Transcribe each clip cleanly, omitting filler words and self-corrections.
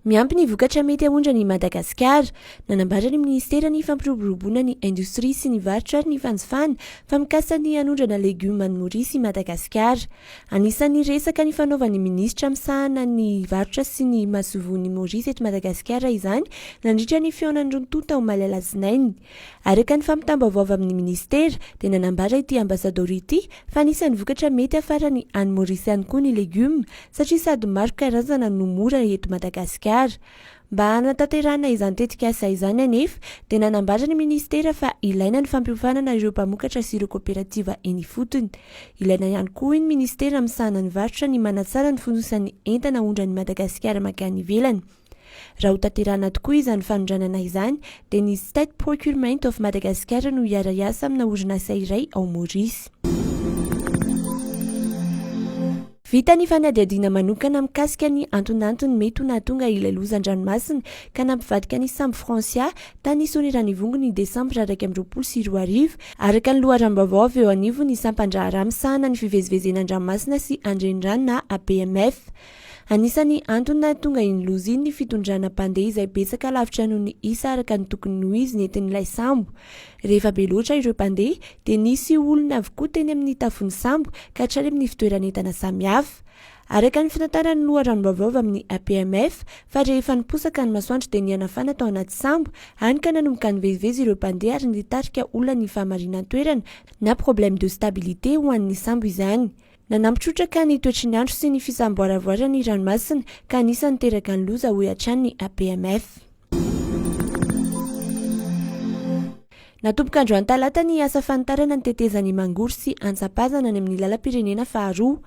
Miampy ny vokatra mety haondrana i Madagasikara. Nanambara ny minisiteran'ny Fampiroboroboana ny Indostria sy ny Varotra ary ny Fanjifana fa mikasa ny hanondrana legioma any Maorisy i Madagasikara. Anisan'ny resaka nifanaovan'ny minisitra misahana ny varotra sy ny masoivohon'i Maorisy eto Madagasikara izany nandritra ny fihaonan'ny roa tonta omaly alatsinainy. Araka ny fampitam-baovao avy amin'ny minisitera dia nanambara ity ambasadaoro ity fa anisan'ny vokatra mety hafarany any Maorisy ihany koa ny legioma satria sady maro karazana no mora eto Madagasikara. Mba hanatanterahana izany tetikasa izany anefa dia nanambara ny minisitera fa ilaina ny fampiofanana ireo mpamokatra sy ireo koperativa eny ifotony. Ilaina ihany koa hoy ny minisitera misahana ny varotra ny manatsara ny fonosan'ny entana aondran'i Madagasikara mankany ivelany. Raha ho tanterahana tokoa izany fanondranana izany dia ny State Procurement of Madagascar no hiara-hiasa amina orinasa iray ao Maurice. Vita ny fanadihadiana manokana mikasika ny antonantony mety ho nahatonga ilay loza an-dranomasina ka nampivadika ny sambo Francia tany Soanierana-Ivongo ny desambra 2021, araka ny loharanom-baovao avy eo anivon'ny sampan-draharaha misahana ny fivezivezena an-dranomasina sy an-drenirano na APMF. Anisan'ny antony nahatonga iny loza iny ny fitondrana mpandeha izay betsaka lavitra noho ny isa araka ny tokony ho izy nentin'ilay sambo. Rehefa be loatra ireo mpandeha dia nisy olona avokoa teny amin'ny tafon'ny sambo ka hatrany amin'ny fitoeran'entana samihafa. Araka ny fitantaran'ny loharanom-baovao avy amin'ny APMF fa rehefa niposaka ny masoandro dia nihanafana tao anaty sambo, hany ka nanomboka nivezivezy ireo mpandeha ary nitarika olan'ny fahamarinan-toerana na problème de stabilité ho an'ny sambo izany. Nanampy trotraka ny toetry ny andro sy ny fisamboaravoaran'ny ranomasina ka anisan'ny niteraka ny loza hoy hatrany ny APMF. Natomboka androany talata ny asa fanitarana ny tetezan'i Mangoro sy Antsapazana any amin'ny lalam-pirenena faharoa.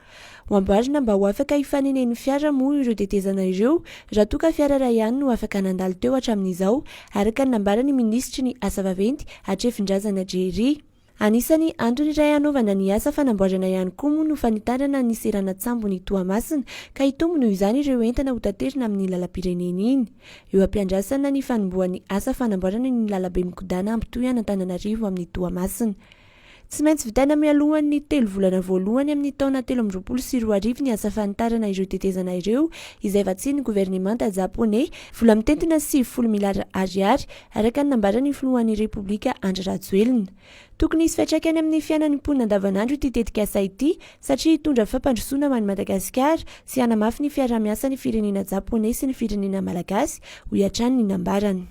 Ho amboarina mba ho afaka hifanenen'ny fiara moa ireo tetezana ireo raha toa ka fiara iray ihany no afaka nandalo teo hatramin'izao, araka ny nambaran'ny minisitry ny asa vaventy, Hatrefindrazana Jerry. Anisan'ny antony iray hanaovana ny asa fanamboarana ihany koa moa no fanitarana ny seranan-tsambon'i Toamasina ka hitombo noho izany ireo entana hotaterina amin'ny lalam-pirenena iny. Eo am-piandrasana ny fanombohan'ny asa fanamboarana ny lalabe mikodana hampitohy an'Antananarivo amin'i Toamasina. Tsy maintsy vitaina mialohan'ny telo volana voalohany amin'ny taona 2023 ny asa fanitarana ireo tetezana ireo izay vatsian'ny governemanta Japoney vola mitentina 90 miliara ariary araka ny nambaran'ny filohan'ny Repoblika Andry Rajoelina. Tokony hisy fiantraikany amin'ny fiainan'ny mponina andavanandro ity tetikasa ity satria hitondra fampandrosoana ho an'i Madagasikara sy hanamafy ny fiaraha-miasan'ny firenena Japoney sy ny firenena Malagasy, hoy hatrany ny nambarany.